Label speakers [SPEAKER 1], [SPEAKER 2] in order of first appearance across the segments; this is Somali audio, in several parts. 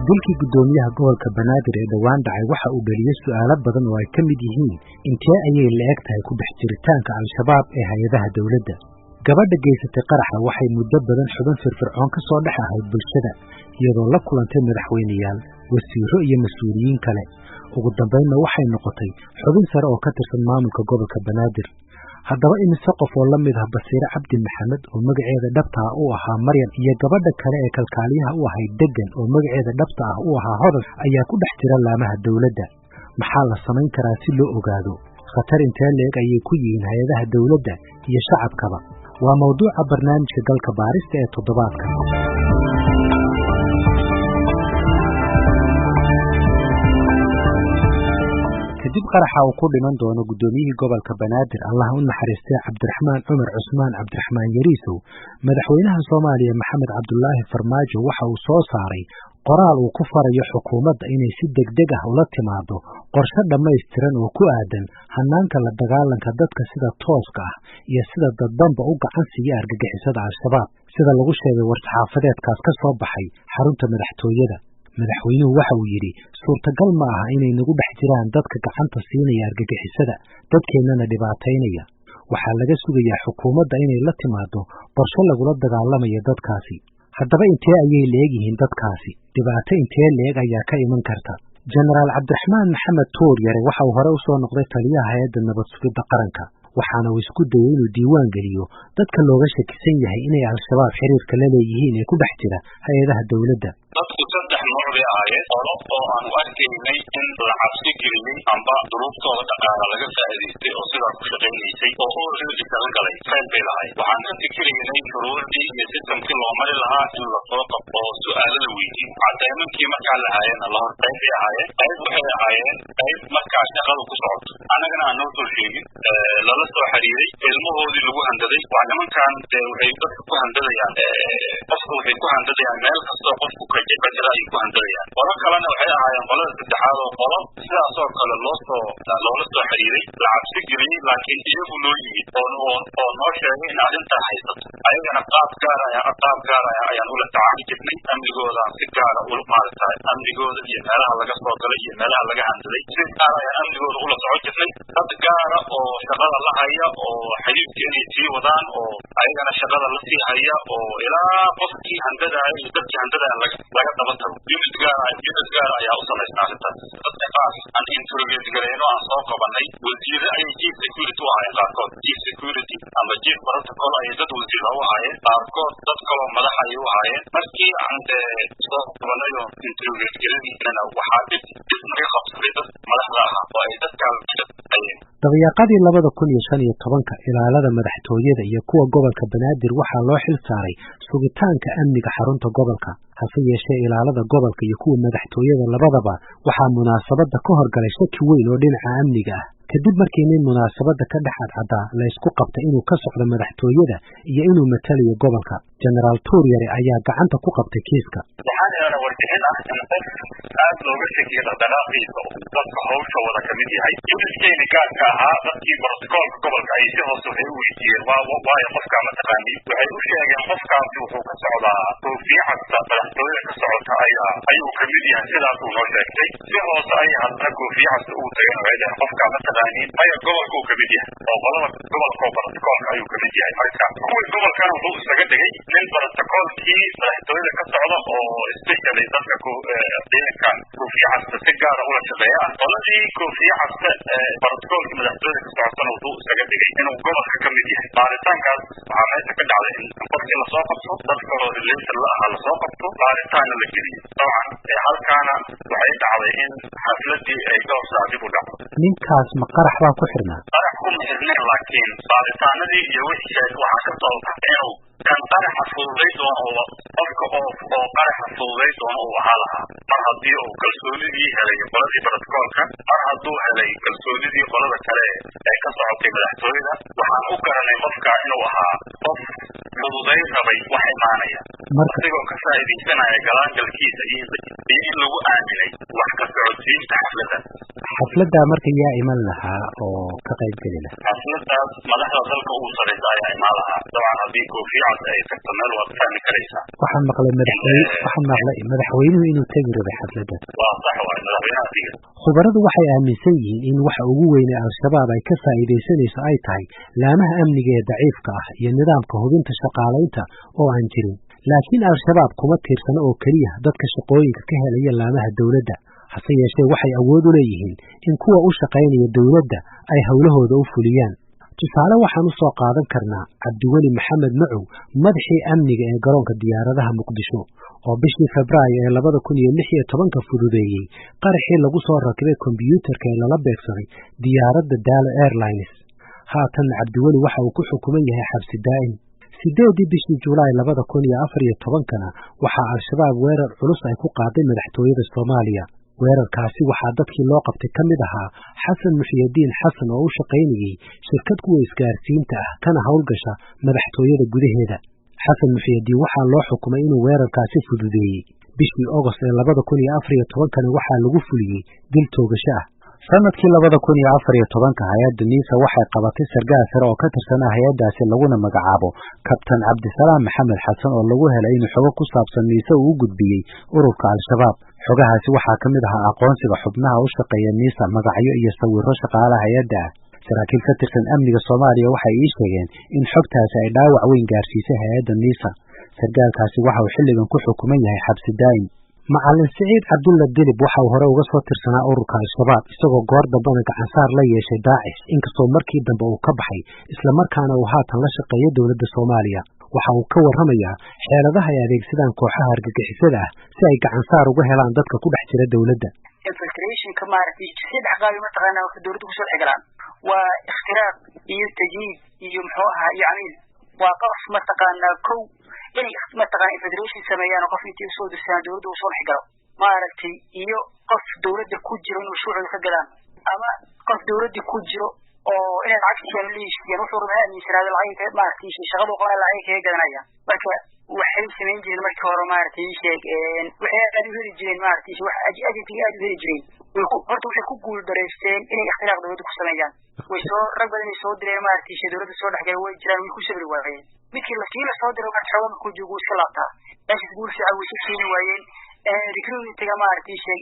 [SPEAKER 1] Dilkii guddoomiyaha gobolka Banaadir ee dhowaan dhacay waxa uu dhaliyey su'aalo badan oo ay ka mid yihiin intee ayay la-eg tahay ku dhex jiritaanka Al-Shabaab ee hay-adaha dowladda. Gabadha geysatay qaraxa waxay muddo badan xubin firfircoon ka soo dhex ahayd bulshada, iyadoo la kulantay madaxweyneyaal, wasiirro iyo mas-uuliyiin kale. Ugu dambaynna waxay noqotay xubin sare oo ka tirsan maamulka gobolka Banaadir. Haddaba imise qof oo la mid ah Basiire Cabdi Maxamed oo magaceeda dhabta ah u ahaa Maryam iyo gabadha kale ee kalkaaliyaha u ahayd Deggan oo magaceeda dhabta ah u ahaa Hodan ayaa ku dhex jira laamaha dowladda. Maxaa la samayn karaa si loo ogaado? Khatar intee leeg ayay ku yihiin hay-adaha dowladda iyo shacabkaba? Waa mawduuca barnaamijka Galka Baarista ee toddobaadka. Kadib qaraxa uu ku dhiman doono guddoomiyihii gobolka Banaadir, Allah u naxariistay, Cabdiraxmaan Cumar Cusmaan Cabdiraxmaan Yariisow, madaxweynaha Soomaaliya Maxamed Cabdulaahi Farmaajo waxa uu soo saaray qoraal uu ku farayo xukuumadda inay si degdeg ah ula timaado qorshe dhammaystiran oo ku aadan hannaanka la dagaalanka dadka sida tooska ah iyo sida dadbanba u gacan siiya argagixisada Al-Shabaab, sida lagu sheegay war-saxaafadeedkaas ka soo baxay xarunta madaxtooyada. Madaxweynuhu waxa uu yidhi, suurtagal ma aha inay nagu dhex jiraan dadka gacanta siinaya argagixisada, dadkeennana dhibaataynaya. Waxaa laga sugayaa xukuumadda inay la timaado qorshe lagula dagaalamayo dadkaasi. Haddaba intee ayay leegyihiin dadkaasi? Dhibaato intee leeg ayaa ka iman karta? Jenaraal Cabdiraxmaan Maxamed Tuur Yare waxa uu hore u soo noqday taliyaha hay-adda nabad sugidda qaranka, waxaana uu isku dayey inuu diiwaan geliyo dadka looga shakisan yahay inay Al-Shabaab xiriirka la leeyihiin ee ku dhex jira hay-adaha dowladda.
[SPEAKER 2] Dadku saddex nooc bay ahaayeen: qolo oo aanu arkaynay in la cabsi geliyey amba duruuftooda dhaqaala laga faa'iidaystay oo sidaa ku shaqaynaysay oo already kala galay fayl bay lahayd. Waxaan ka fikiraynay shuruucdii iyo systemkii loo mari lahaa in lasoo qabto oo su'aalo la weydiiyo, cadeymankii markaa lahaayeenna la hor. Qayb bay ahaayeen, qayb waxay ahaayeen qayb markaa shaqada ku socoto, annagana aan noo soo sheegin, lala soo xiriiray, ilmahoodii lagu handaday. Waa nimankan dee, waxay dadka ku handadayaan qofka, waxay ku handadayaan meel kastoo qofku ka jira ayay ku handadayaan. Qolo kalena waxay ahaayeen qolada saddexaad, oo qolo sidaas oo kale loosoo loola soo xiriiray, la cabsi geliyey, laakiin iyagu noo yimid oo noo sheegay in arrintaa haysato. Ayagana qaab gaaraya ayaan ula tacaali jirnay, amnigooda si gaara maaragtay, amnigooda iyo meelaha laga soo galay iyo meelaha laga handaday si gaar ayaan amnigooda ula socon jirnay. Dad gaara oo shaqada la haya oo xiriirka inay sii wadaan oo ayagana shaqada la sii haya oo ilaa qofkii handadaaya iyo dadkii handadaya laga daba tago, unit gaara ayaa u samaysna arrintaas. Dadka qaar aan interrogate gareyno, aan soo qabanay, wasiire ayay chief security u ahaayeen qaarkood, chief security ama chief protocol ayay dad wasiira u ahaayeen qaarkood, dad kaloo madax ayay u ahaayeen. Markii aan soo qabanay oo interrogate garinayna, waxaa dhib naga qabsaday dad madaxda ahaa oo ay dadkaa ayeen.
[SPEAKER 1] Dabayaaqadii 2015-ka, ilaalada madaxtooyada iyo kuwa gobolka Banaadir waxaa loo xil saaray sugitaanka amniga xarunta gobolka. Hase yeeshee, ilaalada gobolka iyo kuwa madaxtooyada labadaba waxaa munaasabadda ka horgalay shaki weyn oo dhinaca amniga ah, kadib markii nin munaasabadda ka dhex cadcaddaa la isku qabtay inuu ka socdo madaxtooyada iyo inuu matalayo gobolka. Jenaraal Tuuryare ayaa gacanta ku qabtay kiiska.
[SPEAKER 2] Waxaan helana warbixin ah in qof aad looga shakiya dhaqdhaqaaqiisa uu dadka hawsha wada ka mid yahay. Unitkeeni gaarka ahaa, dadkii brotocoolka gobolka ay si hoose waxay u weydiiyeen, waayo qofkaa ma taqaaniin? Waxay u sheegeen qofkaasi wuxuu ka socdaa koofiye casta madaxtooyada ka socota ayaa ayuu ka mid yahay, sidaasuu noo sheegtay. Si hoose ayay haddana koofiye casta ugu tageen, waxay dhaheen, qofkaa ma taqaaniin? Maya, gobolka uu ka mid yahay oo qolada gobolka oo brotocoolka ayuu ka mid yahay. Marka kuwii gobolkana wuxuu isaga dhigay nin brotocoolkii madaxtooyada ka socda oo especially dadka ciidankan koofiye casta si gaara ula shaqeeya ah. Qoladii koofiye casta brotocoolkii madaxtooyada ka socotana wuxuu isaga dhigay inuu gobolka ka mid yahay. Baaritaankaas waxaa meesha ka dhacday in qofkii lasoo qabto, dad kaloo related la ahaa lasoo qabto, baaritaanna la geliyo. Dabcan halkaana waxay dhacday in xafladii ay dhowr saac dib u dhacdo.
[SPEAKER 1] Ninkaas ma qarax baa ku xirnaa?
[SPEAKER 2] Qarax kuma xirneen, laakiin baaritaanadii iyo wixii waxaa ka soo baxay inuu kan qaraxa fududay doono oo qofka oo qaraxa fududay doono uu ahaa lahaa. Mar haddii uu kalsoonidii helay qoladii brotocoolka, mar hadduu helay kalsoonidii qolada kale ee ka socotay madaxtooyada, waxaan u garanay qofka inuu ahaa qof fududay rabay wax imaanaya, asigoo ka faa'iidaysanaya galaangalkiisa iyo in lagu aaminay wax ka socodsiinta xafladda.
[SPEAKER 1] Xafladdaa marka yaa iman lahaa oo ka qayb geli lahaa?
[SPEAKER 2] Xafladdaas madaxda dalka ugu sarraysa ayaa imaan lahaa. Dabcan haddii koofiyacad ay tagto meel, waad fahmi karaysaa.
[SPEAKER 1] Waxaan maqlay madaxweynuhu inuu tegi rabay xafladda.
[SPEAKER 2] Waa sax waay, madaxweynaha tegi.
[SPEAKER 1] Khubaradu waxay aaminsan yihiin in waxa ugu weyn ee Al-Shabaab ay ka faa'iidaysanayso ay tahay laamaha amniga ee daciifka ah iyo nidaamka hubinta shaqaalaynta oo aan jirin. Laakiin Al-Shabaab kuma tiirsana oo keliya dadka shaqooyinka ka helaya laamaha dowladda, hase yeeshee waxay awood u leeyihiin in kuwa u shaqaynaya dowladda ay howlahooda u fuliyaan. Tusaale waxaan u soo qaadan karnaa Cabdiweli Maxamed Macow, madaxii amniga ee garoonka diyaaradaha Muqdisho, oo bishii Febraayo ee 2016-ka fududeeyey qaraxii lagu soo rakibay kombiyuutarka ee lala beegsaday diyaaradda Daallo Airlines. Haatanna Cabdiweli waxa uu ku xukuman yahay xabsi daa'im. 8-dii bishii Julaay 2014-kana waxaa Al-Shabaab weerar culus ay ku qaaday madaxtooyada Soomaaliya. Weerarkaasi waxaa dadkii loo qabtay ka mid ahaa Xasan Muxyidiin Xasan, oo u shaqaynayey shirkad kuwa isgaarsiinta ah kana howlgasha madaxtooyada gudaheeda. Xasan Muxyidiin waxaa loo xukumay inuu weerarkaasi fududeeyey. Bishii Ogost ee 2014-kana waxaa lagu fuliyey dil toogasho ah. Sanadkii 2014-ka hay-adda NISA waxay qabatay sargaal sare oo ka tirsanaa hay-addaasi, laguna magacaabo Kabtan Cabdisalaam Maxamed Xasan, oo lagu helay inuu xogo ku saabsan NISA uu u gudbiyey ururka Al-Shabaab. Xogahaasi waxaa ka mid ahaa aqoonsiga xubnaha u shaqeeya NISA, magacyo iyo sawirro shaqaalaha hay-adda ah. Saraakiil ka tirsan amniga Soomaaliya waxay ii sheegeen in xogtaasi ay dhaawac weyn gaarsiisay hay-adda NISA. Sargaalkaasi waxa uu xilligan ku xukuman yahay xabsi daa'im. Macalin Siciid Cabdulla Dilib waxa uu hore uga soo tirsanaa ururka Al-Shabaab, isagoo goor dambena gacansaar la yeeshay Daacish, inkastoo markii dambe uu ka baxay, islamarkaana uu haatan la shaqeeyo dowladda Soomaaliya. Waxa uu ka warramayaa xeeladaha ay adeegsadaan kooxaha argagixisada ah si ay gacansaar uga helaan dadka ku dhex jira dowladda.
[SPEAKER 3] Infiltrationka, maaragtay, saddex qaabi mataqaanaa waxay dowladda kusoo dhex galaan waa ikhtiraaq iyo tajniid iyo muxuu ahaa iyo camiil. Waa qof mataqaanaa kow inay mataqaana infiltration sameeyaan oo qof intay usoo dirsadaan dowladda uu soo dhex galo, maaragtay, iyo qof dowladda ku jiro inuu shuucooda ka gadaan, ama qof dowladda ku jiro oo inay lacag siiyaan, la heshiiyaan, wuxuu rabaa aaminsanaado lacag, maaragtay, shaqadu qabana lacag kaga gadanaya. Marka waxay samayn jireen markii hore, maaragtay, sheeg, waxay aad u heli jireen, maaragtay, wax agency aad u heli jireen. Way ku horta waxay ku guul dareysteen inay ikhtiraaq dowladda ku sameeyaan. Way soo rag badan ay soo direen, maaragtay, shee dowladda soo dhexgalay way jiraan, way ku sabri waayeen. Midkii la kii la soo diro marka xoogaa markuu joogo iska laabtaa. Meeshaas guul fiican way ka keeni waayeen. Recruitinga, maaragtay, sheeg,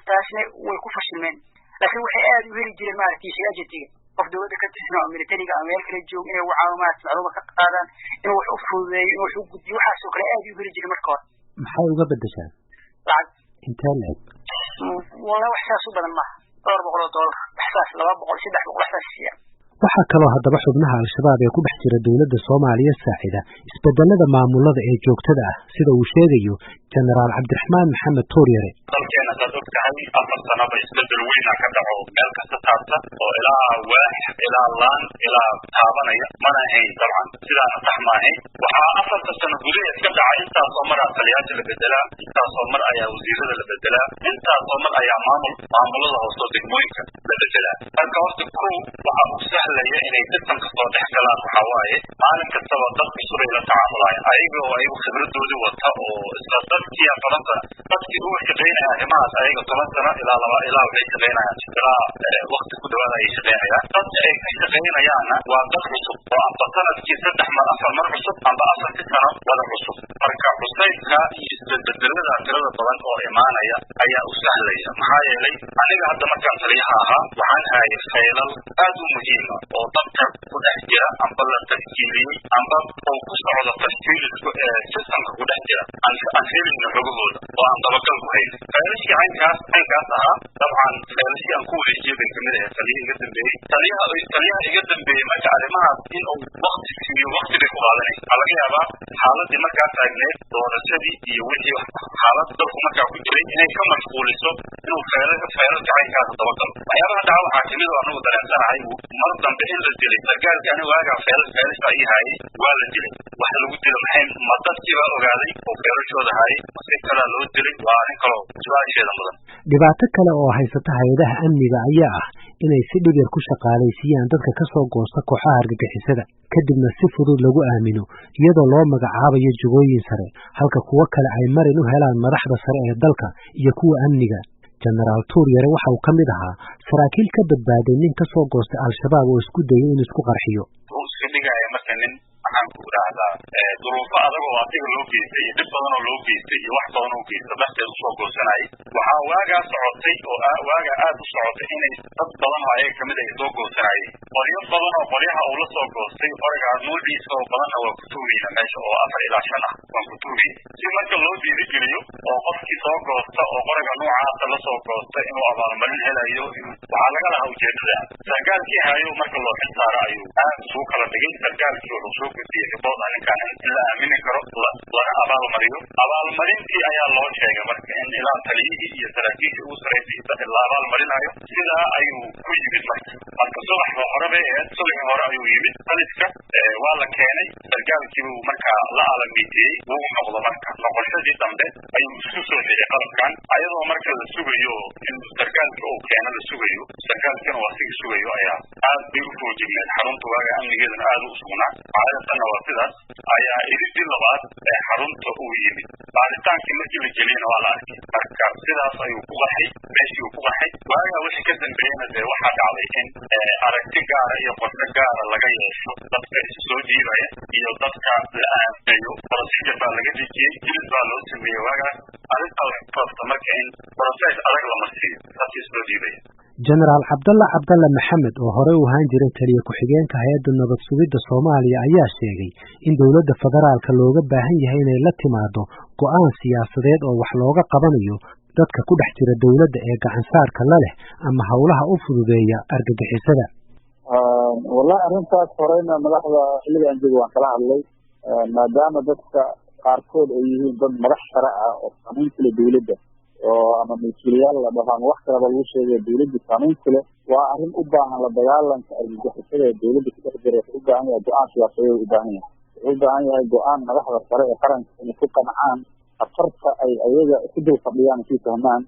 [SPEAKER 3] taasna way ku fashilmeen. Laakiin waxay aad u heli jireen, maaragtay, sheeg, agencyga qof dowladda ka tirsan oo militariga ama meel kale joog inay wacaan, maaragtay, macluuma ka qaadaan, inuu wax u fududeeyo, inuu wax u gudbiyo, waxaasoo kale aad u heli jiray marka hore.
[SPEAKER 1] Maxay uga beddeshaan?
[SPEAKER 3] Lacag.
[SPEAKER 1] Intee la-eg?
[SPEAKER 3] Wallahi wax saas u badan maaha, dhowr boqol oo dollar, wax saas, 200, 300, wax saas siiyaan.
[SPEAKER 1] Waxaa kaloo haddaba xubnaha Al-Shabaab ee ku dhex jira dowladda Soomaaliya saacida isbedelada maamulada ee joogtada ah, sida uu sheegayo Jenaraal Cabdiraxmaan Maxamed Tuuryare.
[SPEAKER 2] Dalkeena saad og tahay 4 sanoba isbedel weyna ka dhaco, meel kasta taabta oo ilaa waax ilaa laan ilaa taabanaya. Mana ahayn dabcan, sidaana sax ma ahayn. Waxaa 4-ta sano gudaheed ka dhacay intaasoo mar aa taliyaasha la bedelaa, intaasoo mar ayaa wasiirada la bedelaa, intaasoo mar ayaa maamulada hoose oo degmooyinka la bedelaa. Marka horta kow waxa uu sahlaya inay systemka soo dhex galaan waxaa waaye maalin kastaba dad cusub ay la tacaamulaayaan, ayaga oo ayagu khibradoodii wata oo isla dadkii 10 sano dadkii uga shaqaynaya arrimahaas. Ayaga 10 sano ilaa laba ilaa waxay shaqaynayaan ilaa waqti ku dhawaada ayay shaqaynayaan. Dadka ay ka shaqaynayaanna waa dad cusub oo amba sanadkii saddex mar afar mar cusub amba afartii sano wada cusub. Marka cusaybka iyo isbedbedelada tirada badan oo imaanaya ayaa u sahlaya. Maxaa yeelay aniga hadda markaan taliyaha ahaa waxaan hayay faylal aad u muhiima oo dadka ku dhex jira amba la tashkiiliyey amba oo ku socdo tashkiilisku ee systemka ku dhex jira aan helayno xogahooda oo aan dabagal ku haynin. Faylashii caynkaas ahaa, dabcan faylashii aan ku wareejiyey bay kamid ahayd taliyaha iga dambeeyey. Taliyaha iga dambeeyey marka arrimahaas in uu waqti siiyo, waqti bay ku qaadanaysa. Waxaa laga yaabaa xaaladii markaa taagneed, doorashadii iyo wixii xaalad dalku markaa ku jiray, inay ka mashquuliso inuu faylalka caynkaas dabagalo. Waxyaabaha dhaca waxaa kamid oo anagu dareensanahay mar dambe in la dilay sargaalka anigu waagaa faylasha ii haayay. Waa la dilay. Wax lagu dilo maxay? Ma dadkii baa ogaaday oo faylashooda haayay, ma si kalaa loo dilay? Waa arrin kaloo su-aasheeda mudan.
[SPEAKER 1] Dhibaato kale oo haysata hay-adaha amniga ayaa ah inay si dhib yar ku shaqaalaysiiyaan dadka ka soo goosta kooxaha argagixisada, kadibna si fudud lagu aamino iyadoo loo magacaabayo jagooyin sare, halka kuwo kale ay marin u helaan madaxda sare ee dalka iyo kuwa amniga. Jenaraal Tuuryare waxa uu ka mid ahaa saraakiil ka badbaaday nin ka soo goostay Al-Shabaab oo isku dayay inuu isku qarxiyo.
[SPEAKER 2] Wuxuu iska dhigaya marka nin, maxaan Maxaan ku idhaahdaa, duruufo adag oo asiga loo geystay iyo dhib badan oo loo geystay iyo wax badan oo geysta darteed usoo goosanayay. Waxaa waagaa socotay oo waagaa aad u socotay inay dad badan oo ayaga kamid ay soo goosanayeen qoryo badan oo qoryaha uu la soo goostay. Qorigaa nuuciisa oo badanna waa ku tuugayna meesha oo 4 ilaa 5 ah waan ku tuugay, si marka loo dhiirigeliyo oo qofkii soo goosta oo qoriga nuucaasa la soo goosta inuu abaalmarin helayo. Waxaa laga lahaa ujeedada sargaalkii hayo marka loo xil saaro ayuu aad isugu kala dhigay. Sargaalkii wuxuu soo gudbiyey ribood arrinkan in la aamini karo lana abaalmariyo. Abaalmarintii ayaa loo sheegay marka in ilaa taliyihii iyo saraakiishii ugu sarreysay la abaalmarinayo. Sidaa ayuu ku yimid marka subaxba hore bay ahayd, subaxii hore ayuu yimid taliska, waa la keenay sargaalkiibuu markaa la alamiitiyey. Wuu noqdo marka noqoshadii dambe ayuu isku soo xiray qalabkan, ayadoo marka la sugayo in sargaalka uu keeno la sugayo, sargaalkina waa sigi sugayo. Ayaa aad bay u foojigneed xarunta waaga, amnigeeduna aad u sugnaa, caadatanna waa sidaas. Ayaa iridii labaad ee xarunta uu yimid, baaritaankii markii la geliyena waa la arkay. Marka sidaas ayuu ku qarxay meeshii uu ku qarxay. Waagaa wixii ka dambeeyena dee waxaa dhacday in aragti gaara iyo qorshe gaara laga yeesho dadka isu soo dhiibaya iyo dadka la aaminayo. Procedure baa laga dejiyey, jilid baa loo sameeyey waagaas. Arrintaa waxay sababta marka in process adag la marsiiyo dadka isoo dhiibaya.
[SPEAKER 1] Jenaraal Cabdalla Cabdalle Maxamed oo horey u ahaan jiray taliye ku-xigeenka hay-adda nabad sugidda Soomaaliya ayaa sheegay in dowladda federaalka looga baahan yahay inay la timaado go'aan siyaasadeed oo wax looga qabanayo dadka ku dhex jira dowladda ee gacansaarka la leh ama howlaha u fududeeya argagixisada.
[SPEAKER 4] Wallahi arrintaas horeyna madaxda xilliga aan joogo waan kala hadlay, maadaama dadka qaarkood ay yihiin dad madax sare ah oo saameyn kule dowladda, oo ama milkiilayaal la dhaho ama wax kalaba lagu sheegay dowladda saameyn kule. Waa arrin u baahan la dagaalanka argagixisada ee dowladda ku dhex jira. Wuxuu u baahan yahay go-aan siyaasadeed, u baahan yahay, wuxuu u baahan yahay go-aan madaxda sare ee qaranka inay ku qancaan khatarta ay ayaga ku dul fadhiyaan, ku fahmaan,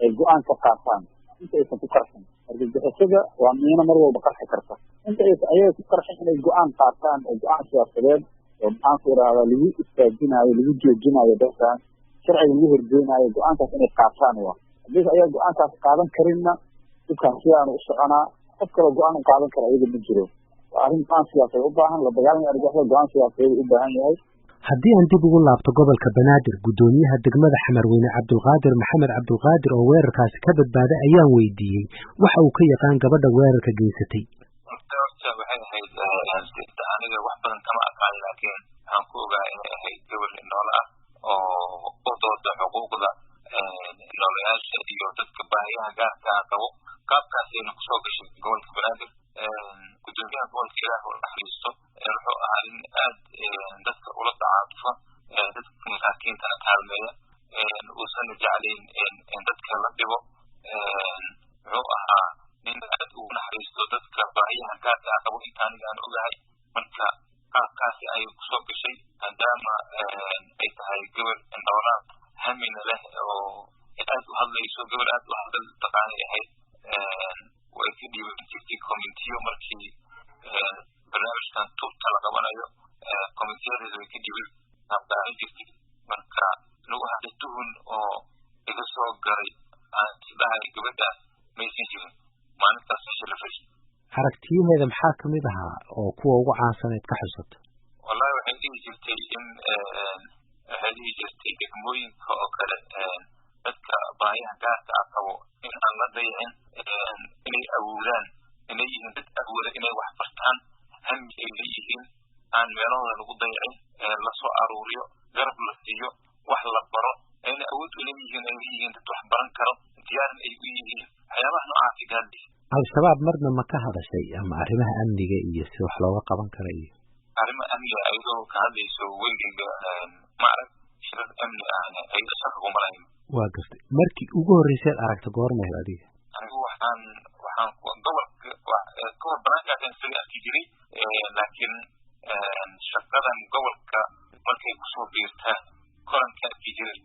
[SPEAKER 4] ay go-aan ka qaataan inta aysan ku qarxin. Argagixisada waa miino mar walba qarxi karta. Inta aysan ayaga ku qarxin inay go-aan qaataan oo go-aan siyaasadeed oo maxaan ku idhahdaa lagu istaajinayo, lagu joojinayo, dadkan sharciga lagu horgeynayo, go-aankaas inay qaataan. Waa haddii ayaga go-aankaas qaadan karinna, dhibkaan sidaanu u soconaa, qof kaloo go-aan u qaadan kara ayaga ma jiro. Waa arrin go-aan siyaasadeed u baahan. La dagaalanka argagixisada go-aan siyaasadeed u baahan yahay.
[SPEAKER 1] Haddii aan dib ugu laabto gobolka Banaadir, guddoomiyaha degmada Xamarweyne Cabdulqaadir Maxamed Cabdulqaadir oo weerarkaasi ka badbaaday ayaan weydiiyey waxa uu ka yaqaan gabadha weerarka geysatay.
[SPEAKER 5] Horta waxay ahayd, aniga wax badan kama aqaan, laakiin waxaan ku ogaa inay ahayd gabar noole ah oo u dooda xuquuqda noolayaasha iyo dadka baahiyaha gaarka ah qabo. Qaabkaasayna kusoo gashay gobolka Banaadir. Gudoomiyaha gobolka, Ilaah u naxariisto, wuxuu ahaa nin aad dadka ula tacaatufa, dadka masaakiintana kaalmeeya, uusan jeclayn in dadka la dhibo. Wuxuu ahaa nin aad ugu naxariisto dadka baahiyaha gaarka ah qabo, inta aniga aan ogahay. Marka qaabkaasi ayay kusoo gashay, maadaama ay tahay gabar indhoolaad hamina leh oo aad u hadlayso, gabar aad u hadal taqaanay ahayd. Way ka dhiiban jirtay commentiyo markii barnaamijkan tubta la qabanayo, commentiyadeeda way ka dhiiban qaabqaadan jirtay. Marka nagu hadda tuhun oo iga soo garay aan isdhahay gabadhaas maysan jirin maalintaas meesha la fadhiyo.
[SPEAKER 1] Aragtiyaheeda maxaa kamid ahaa oo kuwa ugu caansaneed ka xusato?
[SPEAKER 5] Wallahi waxay dhihi jirtay in waxay dhihi jirtay degmooyinka oo kale dadka baahiyaha gaarka ah qabo in aan la dayacin, inay awoodaan, inay yihiin dad awooda inay wax bartaan, hami ay leeyihiin, aan meelahooda lagu dayacin, lasoo aruuriyo, garab la siiyo, wax la baro, ayna awood u leeyihiin, ay leeyihiin dad wax baran karo, diyaarna ay u yihiin waxyaabaha noocaasi gaadhi.
[SPEAKER 1] Al-Shabaab marna ma ka hadashay ama arrimaha amniga iyo si wax looga qaban kara iyo
[SPEAKER 5] arrimo amniga ayadoo ka hadlayso? Weligeyga ma arag shirar amni ahna ayada shaka kuma lahayn.
[SPEAKER 1] Waa gartay. Markii ugu horreyseed aragta goormeed adiga?
[SPEAKER 5] Anigu waxaan gobolka kahor banaankaasaan isaga arki jiray, laakiin shaqadan gobolka markay kusoo biirtaan koranka arki jiray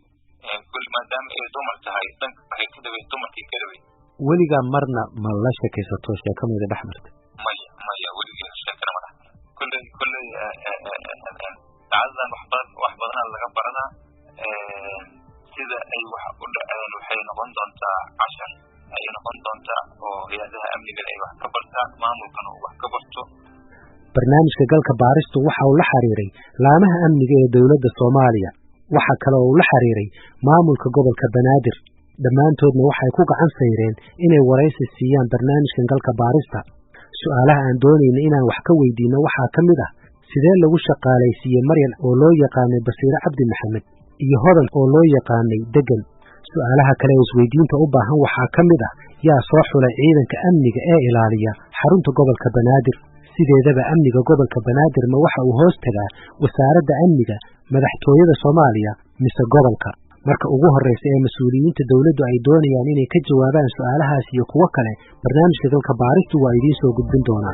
[SPEAKER 5] kuli, maadaama ay dumar tahay dhanka waxay ka dhaway dumarkay ka dhaway.
[SPEAKER 1] Weligaa marna ma la sheekaysato, sheekamida dhex martay?
[SPEAKER 5] Maya, maya, weligee sheekana ma dhex marin. Kulley dhacdadan wax badan, wax badanaa laga baranaa sida ay wax u dhaceen. Waxay noqon doontaa cashar ayay noqon doontaa oo hay-adaha amnigan ay wax ka bartaan, maamulkan uu wax ka barto.
[SPEAKER 1] Barnaamijka Galka Baaristu waxa uu la xiriiray laamaha amniga ee dowladda Soomaaliya. Waxa kale oo uu la xiriiray maamulka gobolka Banaadir. Dhammaantoodna waxay ku gacan sayreen inay waraysi siiyaan barnaamijkan Galka Baarista. Su'aalaha aan doonayna inaan wax ka weydiinno waxaa ka mid ah: sidee lagu shaqaalaysiiyey Maryan oo loo yaqaanay Basiire Cabdi Maxamed iyo Hodan oo loo yaqaanay Degan? Su'aalaha kale ee isweydiinta u baahan waxaa ka mid ah: yaa soo xulay ciidanka amniga ee ilaaliya xarunta gobolka Banaadir? Sideedaba amniga gobolka Banaadir ma waxa uu hoos tagaa wasaaradda amniga, madaxtooyada Soomaaliya mise gobolka? Marka ugu horreysa ee mas-uuliyiinta dowladdu ay doonayaan inay ka jawaabaan su'aalahaas iyo kuwo kale, barnaamijka Galka Baaristu waa idiin soo gudbin doonaa.